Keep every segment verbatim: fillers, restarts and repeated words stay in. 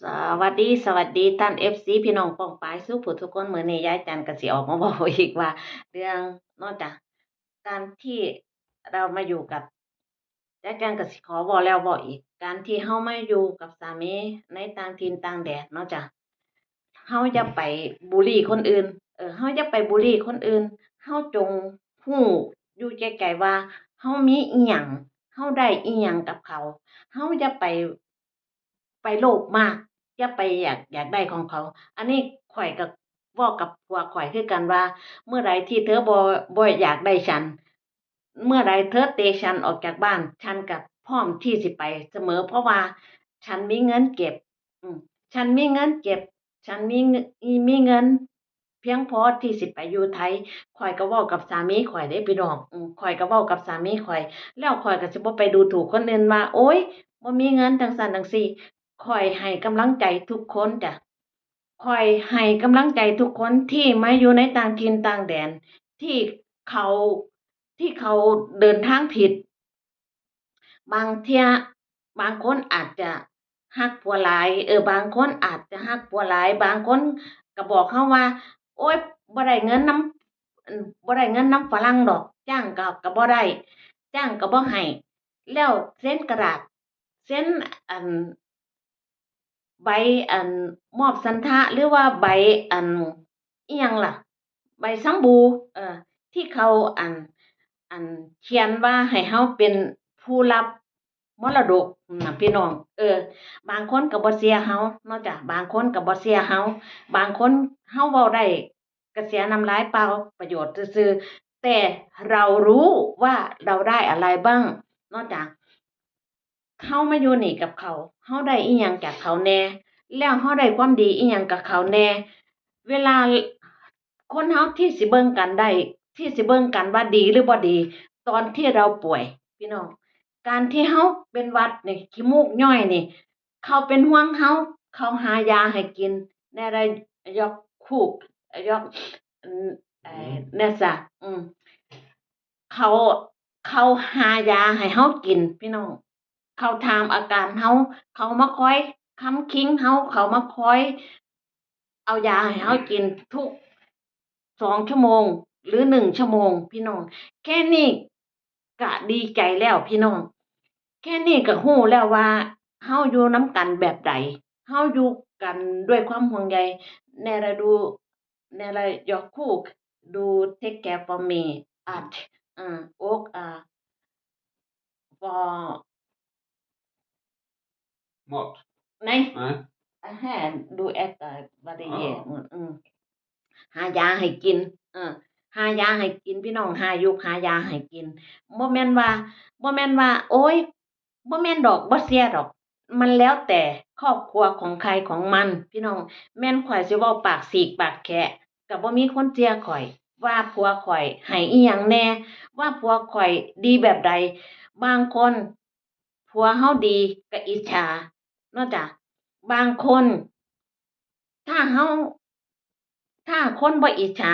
สวัสดี สวัสดีท่าน เอฟซี พี่น้องป้องปายสู่ผู้ทุกคน มื้อนี้ยายจันก็สิออกมาเว้าอีกว่า เรื่อง นอกจากการที่เรามาอยู่กับ ยายจันก็สิขอเว้าแล้วเว้าอีก การที่เฮามาอยู่กับสามีในต่างถิ่นต่างแดนเนาะจ้ะ เฮาอย่าไปบูลลีคนอื่น เออ เฮาอย่าไปบูลลีคนอื่น เฮาจงฮู้อยู่แก่ใจว่า เฮามีอิหยัง เฮาได้อิหยังกับเขา เฮาอย่าไป ไปโลภมาก อย่าไปอยาก อยากได้ของเขา อันนี้ข้อยก็เว้ากับผัวข้อยคือกันว่า เมื่อใดที่เธอบ่ บ่อยากได้ฉัน เมื่อใดเธอเตะฉันออกจากบ้าน ฉันก็พร้อมที่สิไปเสมอ เพราะว่าฉันมีเงินเก็บ อืม ฉันมีเงินเก็บ ฉันมีเงิน มีเงินเพียงพอที่สิไปอยู่ไทย ข้อยก็เว้ากับสามีข้อยเด้พี่น้อง อืม ข้อยก็เว้ากับสามีข้อย แล้วข้อยก็สิบ่ไปดูถูกคนอื่นว่า โอ๊ย บ่มีเงินจั่งซั้นจั่งซี้ ข้อยให้กำลังใจทุกคนจ้ะ ข้อยให้กำลังใจทุกคนที่มาอยู่ในต่างถิ่นต่างแดน ที่เขา ที่เขาเดินทางผิด บางเทื่อ บางคนอาจจะฮักผัวหลาย เออ บางคนอาจจะฮักผัวหลาย บางคนก็บอกเฮาว่า โอ๊ย บ่ได้เงินนำ อืม บ่ได้เงินนำฝรั่งดอก จ้างก็ ก็บ่ได้ จ้างก็บ่ให้ แล้วเซ็นกระดาษ เซ็น อัน ใบ อัน มอบสัณฐะ หรือว่าใบ อัน อิหยังล่ะ ใบสำบู เอ่อ ที่เขา อัน อัน เขียนว่าให้เฮาเป็นผู้รับมรดกน่ะพี่น้อง เออ บางคนก็บ่เชื่อเฮาเนาะจ้ะ บางคนก็บ่เชื่อเฮา บางคนเฮาเว้าได้ก็เสียน้ำลายเปล่า ประโยชน์ซื่อๆ แต่เรารู้ว่าเราได้อะไรบ้างเนาะจ้ะ เฮามาอยู่นี่กับเขา เฮาได้อิหยังจากเขาแน่ แล้วเฮาได้ความดีอิหยังกับเขาแน่ เวลาคนเฮาที่สิเบิ่งกันได้ ที่สิเบิ่งกันว่าดีหรือบ่ดี ตอนที่เราป่วย พี่น้อง การที่เฮาเป็นหวัดนี่ ขี้มูกย้อยนี่ เขาเป็นห่วงเฮา เขาหายาให้กิน แน่ได้ยอกคูก ยอก อืม เอ่อ อืม แน่ซะ อืม เขา เขาหายาให้เฮากิน พี่น้อง เขาถามอาการเฮา เขามาคอยค้ำคิงเฮา เขามาคอยเอายาให้เฮากินทุกสองชั่วโมง หรือหนึ่งชั่วโมง พี่น้อง แค่นี้ก็ดีใจแล้วพี่น้อง แค่นี้ก็ฮู้แล้วว่าเฮาอยู่นำกันแบบใด เฮาอยู่กันด้วยความห่วงใย แน่ละดู แน่ละ your cook do take care for me at อ่า work อ่า for Mat. ใน Nej. อาหาร do at อ่า what is อ๋อ it อืม อืม หายาให้กิน เออ หายาให้กิน พี่น้อง หายุกหายาให้กิน บ่แม่นว่า บ่แม่นว่า โอ๊ย บ่แม่นดอก บ่เชื่อดอก มันแล้วแต่ครอบครัวของใครของมัน พี่น้อง แม่นข้อยสิเว้าปากสีกปากแคะ ก็บ่มีคนเชื่อข้อย ว่าผัวข้อยให้อิหยังแน่ ว่าผัวข้อยดีแบบใด บางคน ผัวเฮาดีก็อิจฉาเนาะจ้ะ บางคน ถ้าเฮา ถ้าคนบ่อิจฉา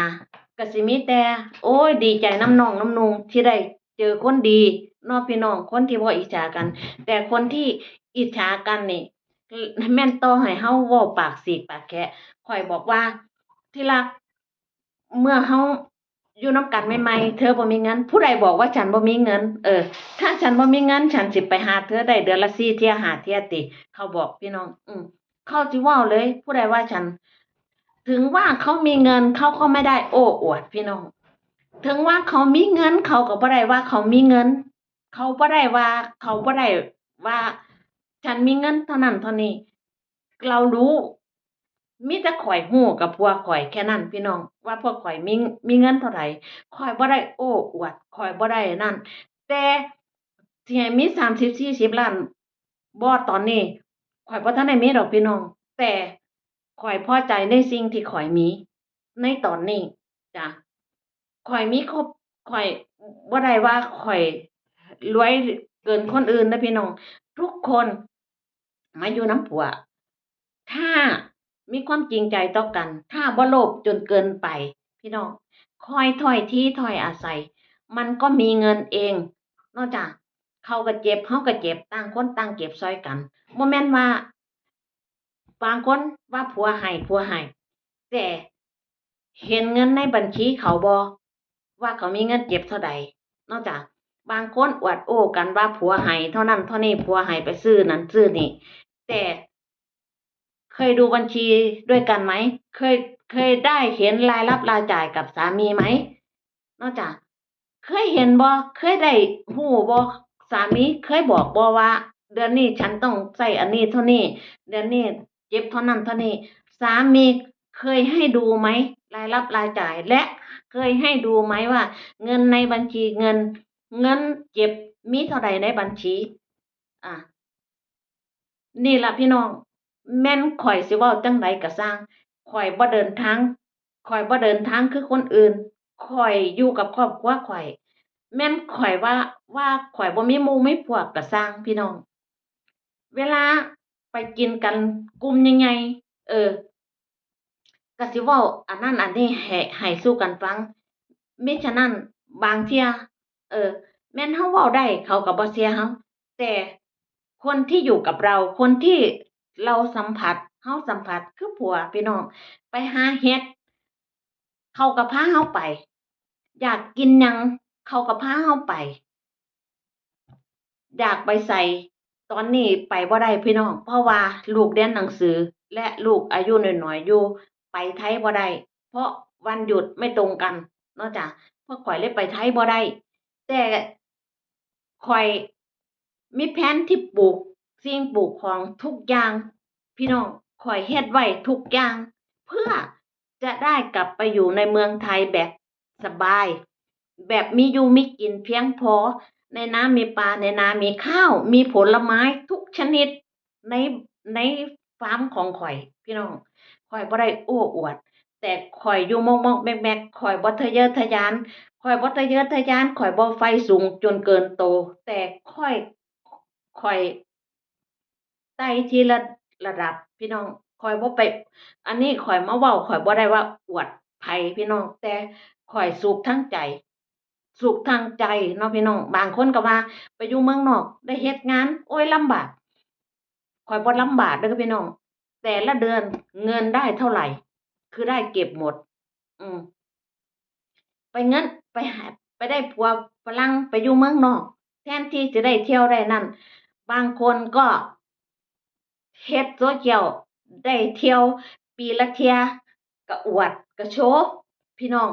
ก็สิมีแต่ โอ๊ย ดีใจนำน้องนำนุ่งที่ได้เจอคนดีเนาะพี่น้อง คนที่บ่อิจฉากัน แต่คนที่อิจฉากันนี่ แม่นต่อให้เฮาเว้าปากสีกปากแคะ ข้อยบอกว่า ที่รัก เมื่อเฮาอยู่นำกันใหม่ๆ เธอบ่มีเงิน ผู้ใดบอกว่าฉันบ่มีเงิน เออ ถ้าฉันบ่มีเงิน ฉันสิไปหาเธอได้เดือนละสี่เทื่อห้าเทื่อติ เขาบอกพี่น้อง อืม เขาสิเว้าเลย ผู้ใดว่าฉัน ถึงว่าเขามีเงิน เขาก็ไม่ได้โอ้อวดพี่น้อง ถึงว่าเขามีเงิน เขาก็บ่ได้ว่าเขามีเงิน เขาบ่ได้ว่า เขาบ่ได้ว่า ฉันมีเงินเท่านั้นเท่านี้ เรารู้ มีแต่ข้อยฮู้กับผัวข้อยแค่นั้นพี่น้อง ว่าผัวข้อยมี มีเงินเท่าใด ข้อยบ่ได้โอ้อวด ข้อยบ่ได้นั่น แต่สิให้มีสามสิบสี่สิบล้านบ่ ตอนนี้ ข้อยบ่ทันได้มีดอกพี่น้อง แต่ข้อยพอใจในสิ่งที่ข้อยมี ในตอนนี้จ้ะ ข้อยมีครอบ ข้อยบ่ได้ว่าข้อยรวยเกินคนอื่นนะพี่น้อง ทุกคนมาอยู่นำผัว ถ้ามีความจริงใจต่อกัน ถ้าบ่โลภจนเกินไป พี่น้อง คอยถ้อยทีถ้อยอาศัย มันก็มีเงินเอง นอกจากเขาก็เจ็บ เฮาก็เจ็บ ต่างคนต่างเจ็บซ่อยกัน บ่แม่นว่า บางคนว่าผัวให้ ผัวให้ แต่เห็นเงินในบัญชีเขาบ่ ว่าเขามีเงินเก็บเท่าใด เนาะจ้ะ บางคนอวดโอ้กันว่าผัวให้เท่านั้นเท่านี้ ผัวให้ไปซื้อนั่นซื้อนี่ แต่เคยดูบัญชีด้วยกันไหม เคย เคยได้เห็นรายรับรายจ่ายกับสามีไหม เนาะจ้ะ เคยเห็นบ่ เคยได้ฮู้บ่ สามีเคยบอกบ่ว่า เดือนนี้ฉันต้องใช้อันนี้เท่านี้ เดือนนี้เก็บเท่านั้นเท่านี้ สามีเคยให้ดูไหม รายรับรายจ่าย และเคยให้ดูไหมว่า เงินในบัญชี เงิน เงินเก็บมีเท่าใดในบัญชี อ่ะ นี่ล่ะพี่น้อง แม่นข้อยสิเว้าจั่งใดก็ซ่าง ข้อยบ่เดินทาง ข้อยบ่เดินทางคือคนอื่น ข้อยอยู่กับครอบครัวข้อย แม่นข้อยว่า ว่าข้อยบ่มีหมู่มีพวกก็ซ่างพี่น้อง เวลาไปกินกันกลุ่มใหญ่ๆ เออ ก็สิเว้าอันนั้นอันนี้ให้ ให้สู่กันฟัง มิฉะนั้นบางเทื่อ เออ แม่นเฮาเว้าได้ เขาก็บ่เชื่อเฮา แต่คนที่อยู่กับเรา คนที่เราสัมผัส เฮาสัมผัส คือผัวพี่น้อง ไปหาเฮ็ด เขาก็พาเฮาไป อยากกินหยัง เขาก็พาเฮาไป อยากไปไส ตอนนี้ไปบ่ได้พี่น้อง เพราะว่าลูกเรียนหนังสือ และลูกอายุน้อยๆอยู่ ไปไทยบ่ได้ เพราะวันหยุดไม่ตรงกัน เนาะจ้ะ พวกข้อยเลยไปไทยบ่ได้ แต่ข้อยมีแผนที่ปลูกสิ่งปลูกของทุกอย่าง พี่น้อง ข้อยเฮ็ดไว้ทุกอย่าง เพื่อจะได้กลับไปอยู่ในเมืองไทยแบบสบาย แบบมีอยู่มีกินเพียงพอ ในนามีปลา ในนามีข้าว มีผลไม้ทุกชนิด ใน ในฟาร์มของข้อย พี่น้อง ข้อยบ่ได้โอ้อวด แต่ข้อยอยู่มอกๆแมกๆ ข้อยบ่ทะเยอทะยาน ข้อยบ่ทะเยอทะยาน ข้อยบ่ใฝ่สูงจนเกินโต แต่ข้อย ข้อยไต่ทีละระดับพี่น้อง ข้อยบ่ไป อันนี้ข้อยมาเว้า ข้อยบ่ได้ว่าอวดไผพี่น้อง แต่ข้อยสุขทางใจ สุขทางใจเนาะพี่น้อง บางคนก็ว่าไปอยู่เมืองนอกได้เฮ็ดงาน โอ้ย ลำบาก ข้อยบ่ลำบากเด้อพี่น้อง แต่ละเดือนเงินได้เท่าไหร่ คือได้เก็บหมด อืม ไปเงิน ไปหา ไปได้ผัวฝรั่ง ไปอยู่เมืองนอก แทนที่จะได้เที่ยวได้นั่น บางคนก็เฮ็ดโซเชียล ได้เที่ยวปีละเทื่อ ก็อวด ก็โชว์ พี่น้อง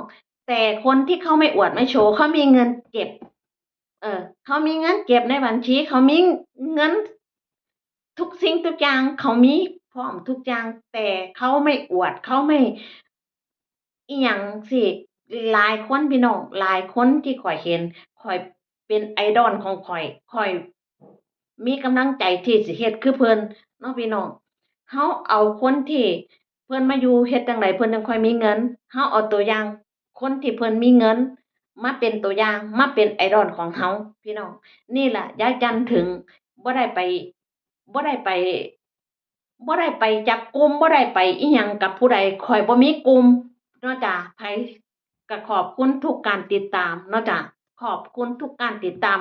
แต่คนที่เขาไม่อวดไม่โชว์ เขามีเงินเก็บ เออ เขามีเงินเก็บในบัญชี เขามีเงินทุกสิ่งทุกอย่าง เขามีพร้อมทุกอย่าง แต่เขาไม่อวด เขาไม่ อิหยังสิ หลายคนพี่น้อง หลายคนที่ข้อยเห็น ข้อยเป็นไอดอลของข้อย ข้อยมีกำลังใจที่สิเฮ็ดคือเพิ่นเนาะพี่น้อง เฮาเอาคนที่เพิ่นมาอยู่เฮ็ดจั่งใดเพิ่นจั่งค่อยมีเงิน เฮาเอาตัวอย่างคนที่เพิ่นมีเงิน มาเป็นตัวอย่าง มาเป็นไอดอลของเฮาพี่น้อง นี่ล่ะยายจันถึงบ่ได้ไป บ่ได้ไป บ่ได้ไปจับกลุ่ม บ่ได้ไปอิหยังกับผู้ใด ข้อยบ่มีกลุ่มเนาะจ้ะ ไผ ก็ขอบคุณทุกการติดตามเนาะจ้ะ ขอบคุณทุกการติดตาม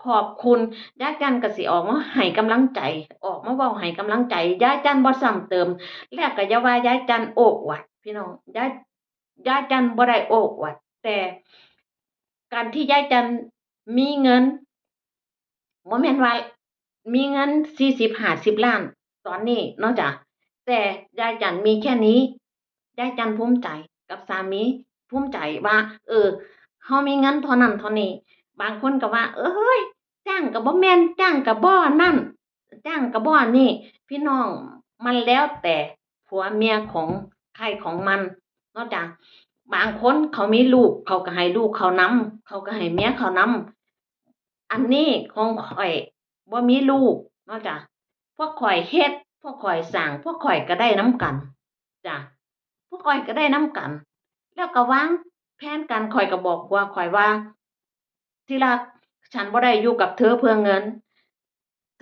ขอบคุณ ยายจันก็สิออกมาให้กำลังใจ ออกมาเว้าให้กำลังใจ ยายจันบ่ซ้ำเติม แล้วก็อย่าว่ายายจันโอ้อวด พี่น้อง ยาย ยายจันบ่ได้โอ้อวด แต่การที่ยายจันมีเงิน บ่แม่นว่ามีเงินสี่สิบห้าสิบล้านตอนนี้เนาะจ้ะ แต่ยายจันมีแค่นี้ ยายจันภูมิใจกับสามี ภูมิใจว่า เออ เฮามีเงินเท่านั้นเท่านี้ บางคนก็ว่า เอ้ย จ้างก็บ่แม่น จ้างก็บ่นั่น จ้างก็บ่นี่ พี่น้อง มันแล้วแต่ผัวเมียของใครของมันเนาะจ้ะ บางคนเขามีลูก เขาก็ให้ลูกเขานำ เขาก็ให้เมียเขานำ อันนี้ของข้อยบ่มีลูกเนาะจ้ะ พวกข้อยเฮ็ด พวกข้อยสร้าง พวกข้อยก็ได้นำกันจ้ะ พวกข้อยก็ได้นำกัน แล้วก็วางแผนกัน ข้อยก็บอกผัวข้อยว่า ที่รัก ฉันบ่ได้อยู่กับเธอเพื่อเงิน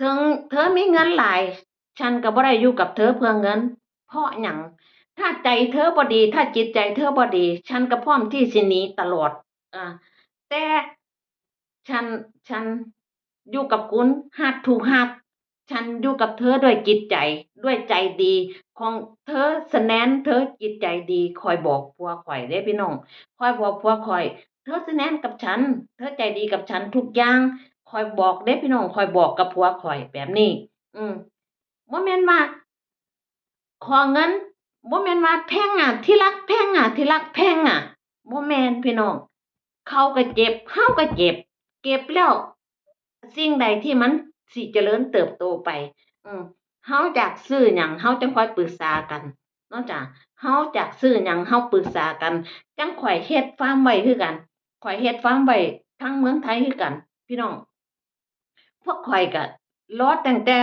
ถึงเธอมีเงินหลาย ฉันก็บ่ได้อยู่กับเธอเพื่อเงิน เพราะหยัง ถ้าใจเธอบ่ดี ถ้าจิตใจเธอบ่ดี ฉันก็พร้อมที่สิหนีตลอด อ่า แต่ฉัน ฉันอยู่กับคุณ heart to heart ฉันอยู่กับเธอด้วยจิตใจ ด้วยใจดีของเธอ สแนน เธอจิตใจดี คอยบอกผัวข่อยเด้พี่น้อง คอยบอกผัวข่อย เธอสแนนกับฉัน เธอใจดีกับฉันทุกอย่าง คอยบอกเด้พี่น้อง คอยบอกกับผัวข่อยแบบนี้ อืม บ่แม่นว่า ขอเงิน บ่แม่นว่าแพงอ่ะ ที่รักแพงอ่ะ ที่รักแพงอ่ะ บ่แม่นพี่น้อง เขาก็เจ็บ เฮาก็เจ็บ เก็บแล้ว สิ่งใดที่มันสิเจริญเติบโตไป อืม เฮาอยากซื้อหยัง เฮาจั่งค่อยปรึกษากัน เนาะจ้ะ เฮาอยากซื้อหยัง เฮาปรึกษากัน จั่งข่อยเฮ็ดฟาร์มไว้คือกัน ข่อยเฮ็ดฟาร์มไว้ทางเมืองไทยคือกัน พี่น้อง พวกข่อยก็รอตั้งแต่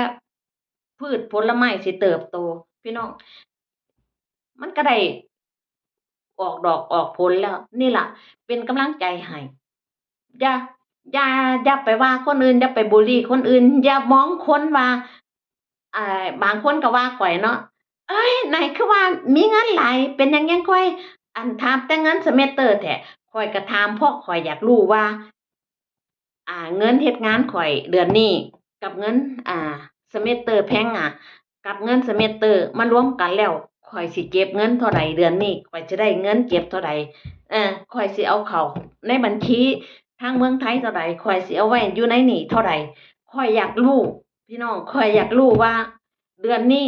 พืชผลไม้สิเติบโต พี่น้อง มันก็ได้ออกดอกออกผลแล้ว นี่ล่ะ เป็นกำลังใจให้ อย่า อย่า อย่าไปว่าคนอื่น อย่าไปบูลลีคนอื่น อย่ามองคนว่า อ่า บางคนก็ว่าข่อยเนาะ เอ้ย ไหนคือว่ามีเงินหลาย เป็นหยังยังค่อย อัน ถามแต่เงินสะเม็ดเตอร์แท้ ข่อยก็ถามเพราะข่อยอยากรู้ว่า อ่า เงินเฮ็ดงานข่อยเดือนนี้ กับเงิน อ่า สะเม็ดเตอร์แพงอ่ะ กับเงินสะเม็ดเตอร์มารวมกันแล้ว ข่อยสิเก็บเงินเท่าใดเดือนนี้ ข่อยจะได้เงินเก็บเท่าใด เออ ข่อยสิเอาเข้าในบัญชีทางเมืองไทยเท่าใด ข่อยสิเอาไว้อยู่ในนี่เท่าใด ข่อยอยากรู้ พี่น้อง ข่อยอยากรู้ว่าเดือนนี้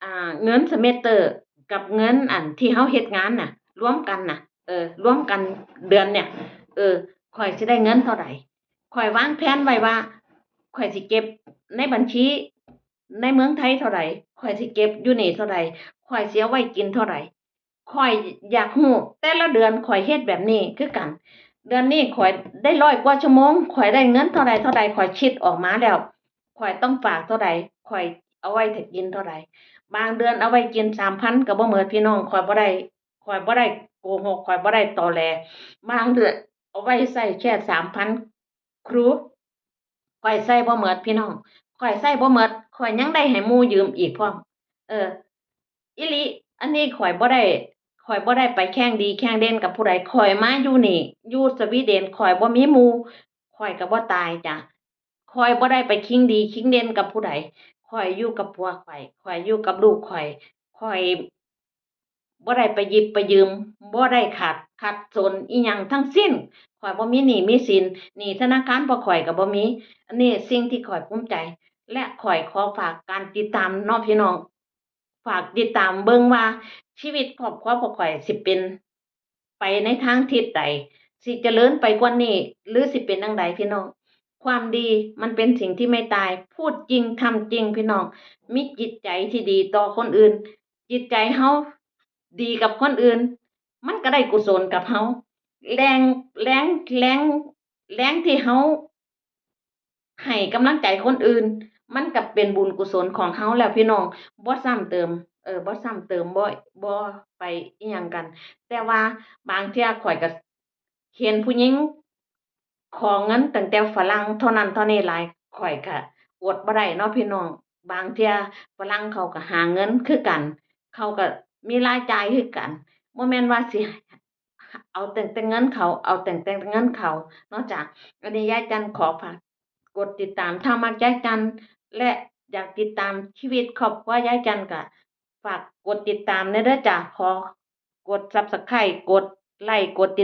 อ่า เงินสะเม็ดเตอร์กับเงินอันที่เฮาเฮ็ดงานน่ะ รวมกันน่ะ เออ รวมกันเดือนเนี่ย เออ ข่อยสิได้เงินเท่าใด ข่อยวางแผนไว้ว่า ข่อยสิเก็บในบัญชีในเมืองไทยเท่าใด ข่อยสิเก็บอยู่นี่เท่าใด ข่อยสิเอาไว้กินเท่าใด ข่อยอยากรู้แต่ละเดือนข่อยเฮ็ดแบบนี้คือกัน เดือนนี้ข่อยได้ร้อยกว่าชั่วโมง ข่อยได้เงินเท่าใดเท่าใด ข่อยคิดออกมาแล้ว ข่อยต้องฝากเท่าใด ข่อยเอาไว้ถ้ากินเท่าใด บางเดือนเอาไว้กินสามพันก็บ่หมดพี่น้อง ข่อยบ่ได้ ข่อยบ่ได้โกหก ข่อยบ่ได้ตอแหล บางเดือนเอาไว้ใช้แค่สามพัน ครู ข่อยใช้บ่หมดพี่น้อง ข่อยใช้บ่หมด ข่อยยังได้ให้หมู่ยืมอีกพร้อม เออ อีหลี อันนี้ข่อยบ่ได้ ข่อยบ่ได้ไปแข่งดีแข่งเด่นกับผู้ใด ข่อยมาอยู่นี่ อยู่สวีเดน ข่อยบ่มีหมู่ ข่อยก็บ่ตายจ้ะ ข่อยบ่ได้ไปคิงดีคิงเด่นกับผู้ใด ข่อยอยู่กับผัวข่อย ข่อยอยู่กับลูกข่อย ข่อยบ่ได้ไปหยิบไปยืม บ่ได้ขาด ขัดสนอิหยังทั้งสิ้น ข่อยบ่มีหนี้มีสิน หนี้ธนาคารพวกข่อยก็บ่มี อันนี้สิ่งที่ข่อยภูมิใจ และข่อยขอฝากการติดตามเนาะพี่น้อง ฝากติดตามเบิ่งว่าชีวิตครอบครัวพวกข่อยสิเป็นไปในทางทิศใด สิเจริญไปกว่านี้ หรือสิเป็นจั่งใดพี่น้อง ความดีมันเป็นสิ่งที่ไม่ตาย พูดจริงทำจริงพี่น้อง มีจิตใจที่ดีต่อคนอื่น จิตใจเฮาดีกับคนอื่น มันก็ได้กุศลกับเฮา แรง แรง แรง แรงที่เฮา ให้กำลังใจคนอื่น มันก็เป็นบุญกุศลของเฮาแล้วพี่น้อง บ่ซ้ำเติม เออ บ่ซ้ำเติม บ่ บ่ไปอิหยังกัน แต่ว่าบางเทื่อข่อยก็เห็นผู้หญิงขอเงินตั้งแต่ฝรั่งเท่านั้นเท่านี้หลาย ข่อยก็อดบ่ได้เนาะพี่น้อง บางเทื่อฝรั่งเขาก็หาเงินคือกัน เขาก็มีรายจ่ายคือกัน บ่แม่นว่าสิ เอาแต่ แต่เงินเขา เอาแต่ แต่เงินเขาเนาะจ้ะ อันนี้ยายจันขอฝากกดติดตาม ถ้ามักยายจัน และอยากติดตามชีวิตครอบครัวยายจันก็ฝากกดติดตามแหน่เด้อจ้ะ ขอกด Subscribe กดไลค์ กดติด